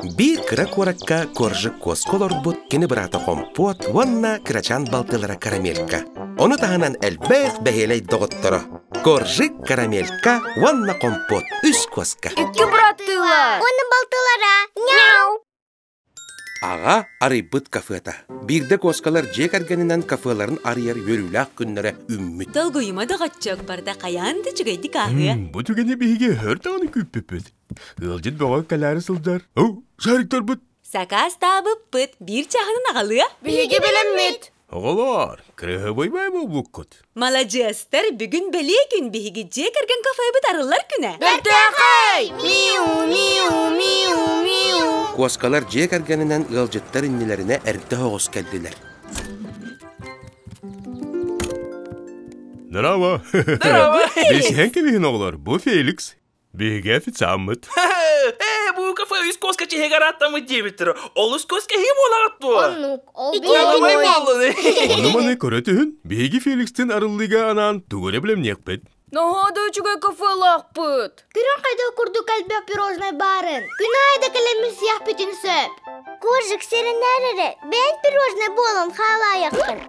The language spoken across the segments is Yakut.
Биир кыра куоракка Коржик куоска олорбут кини быраата Хомпуот уонна кырачаан балтылара Карамелька. Ону таһынан элбэх бэһиэлэй доҕотторо Коржик, Карамелька уонна Хомпуот үс куоска. Икки быраттыылар. Уонна балтылара. Мяу! Аҕа арыйбыт кафета. Биирдэ куоскалар дьиэ кэргэнинэн кафеларын арыйар үөрүүлээх күннэрэ үүммүт. Долгуйума доҕоччуок барда хайаан да үчүгэйдик ааһыа. Бу түгэни биһиги өр даҕаны күүппүппүт. Ыалдьыт бөҕө кэлээри сылдьар. Оу, шариктарбыт! Сакаастаабыппыт биир чаһынан аҕалыа. Биһиги билэммит. Оҕолоор, кырыһыбыйбай буолбуккут. Маладьыастар, бүгүн бэлиэ күн биһиги дьиэ кэргэн кафебыт арыллар күнэ. Бэртээхэй! Миу, миу, миу, миу. Куоскалар дьиэ кэргэнинэн ыалдьыттар иннилэринэ эрдэ оҕус кэллилэр. Здорово! Здорово! Билсиһэн кэбиһин оҕолор, бу Феликс. Биһиги официаммыт. Ээ, бу кафе үс куоска чиһигэр аттаммыт диэбиттэр. Ол үс куоска иһи буолаҕыт дуо? Оннук, ол Буолабай буоллун. Ону-маны көрө түһүн, биһиги Феликстин арыллыыга анаан тугу эрэ билэмниэхпит. Наһаа да үчүгэй кафелаахпыт. Күрүн хайдах курдук элбэх пирожнай баарын. Күн аайы да кэлэммит сиэхпитин сөп. Коржик сэрэнээр эрэ, бэйэҥ пирожнай буолан хаалаайаххын.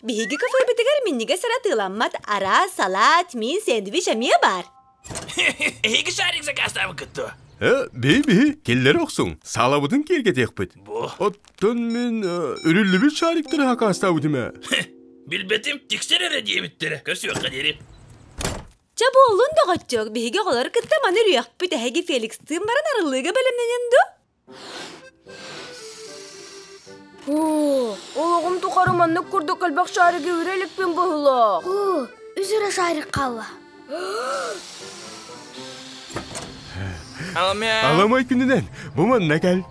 Биһиги кафебытыгар минньигэс эрэ атыыламмат араас салат, миин, сэндвич эмиэ баар. Эһиги шарик заказтаабыккыт дуо? Э, биһи-биһи, киллэри охсуҥ, саалабытын киэргэтиэхпит. Бу. Оттон мин үрүллүбүт шариктары хакаастаабытым ээ. Билбэтим, тиксэр эрэ диэбиттэрэ. Көрсүөххэ диэри. Чэ буоллун доҕоччуок, биһиги оҕолору кытта маны үрүөхпүт, эһиги Феликстыын баран арыллыыга бэлэмнэнин дуо? Оо, олоҕум тухары маннык курдук элбэх шаригы үрэ иликпин быһыылаах. Оо, үс эрэ шарик хаалла. Аламай күнүнэн, бу манна кэл.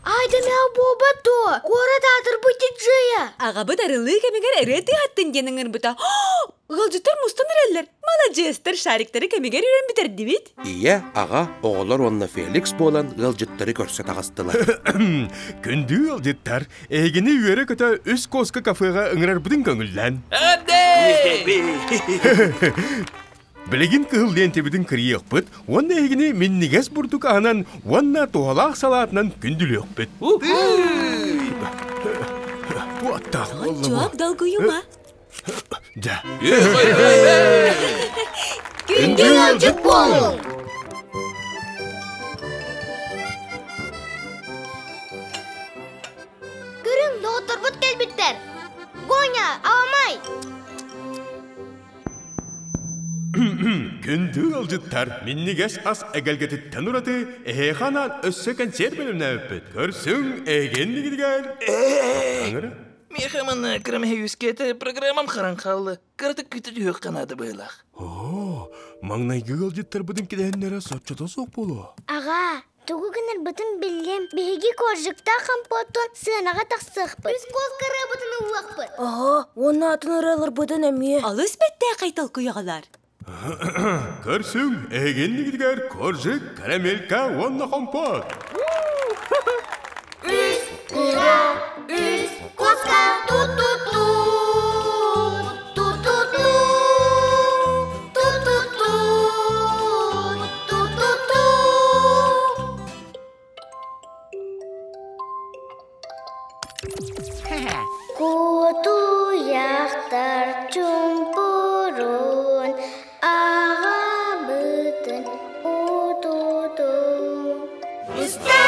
Айда мяу буолбат дуо? Куорат аатырбыт диджея. Аҕабыт арыллыы кэмигэр ырыа тыаһаттын диэн ыҥырбыта. Ыалдьыттар мустан эрэллэр. Маладьыастар шариктары кэмигэр үрэн бүтэрдибит. Ийэ, аҕа, оҕолор уонна Феликс буолан ыалдьыттары көрсө таҕыстылар. Күндү ыалдьыттар, эһигини үөрэ-көтө үс куоска кафеҕа ыҥырарбытын көҥүллээн. Билигин кыһыл лиэнтэбитин кырыйыахпыт уонна эһигини минньигэс бурдук аһынан уонна туһалаах салаатынан күндүлүөхпүт. Уоттаах буолла бу. Чуок долгуйума. Дьэ. Күндү ыалдьыт буолуҥ! Көрүҥ, доҕотторбут кэлбиттэр! Гоня, аламай! Күндү ыалдьыттар, минньигэс ас эгэлгэтиттэн ураты эһиэхэ анаан өссө кэнсиэр бэлэмнээбиппит. Көрсүҥ, эһигиннигитигэр! Аҥара. Миэхэ манна кыра мэһэ программам харан хаалла. Кыратык күүтэ түһүөххэ наада быһыылаах. Оо, маҥнайгы ыалдьыттарбытын кэтэһиннэрэ соччото суох буолуо. Аҕаа, тугу гынарбытын биллим. Биһиги коржиктаах компоттун сыанаҕа тахсыахпыт. Үс куоска ырыабытын ыллыахпыт. Аһа, уонна атын ырыаларбытын эмиэ. Алыс бэттээхэй толкуйаҕалар. Көрсүҥ, эһигиннигитигэр коржик, карамелька уонна компот. Үс кыра, үс куоска, ту-ту-ту, ту-ту-ту, ту-ту-ту, ту-ту-ту. Кутуйахтар чумпурун аҕабытын утутуҥ. Үстэ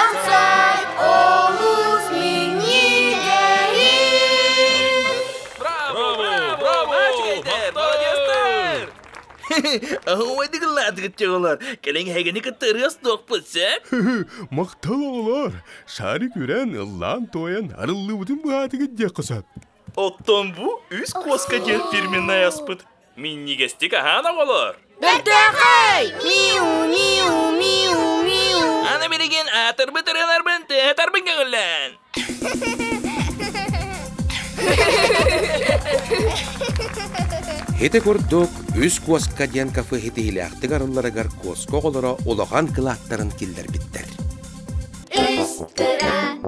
ахсай олус минньигэһин. Браво, браво, молодецтар! Аһыйдык ыллаатыгыт чоҕолор. Кэлиҥ эһигини кытта ырыа устуохпут, сөп? Махтал оҕолор! Шарик үрэн, ыллаан-туойан, арыллыбытын быһаатыгыт диэххэ сөп. Оттон бу үс куоска диэн фирменнай аспыт. Минньигэстик аһаан оҕолор! Бэртээхэй! Миу, миу, миу, миу. Аны билигин аатырбыт ырыаларбын тыаһатарбын көҥүллээн. Ити курдук үс куоска диэн кафе ситиһиилээхтик арылларыгар куоска оҕолоро улахан кылааттарын киллэрбиттэр. Үс кыра.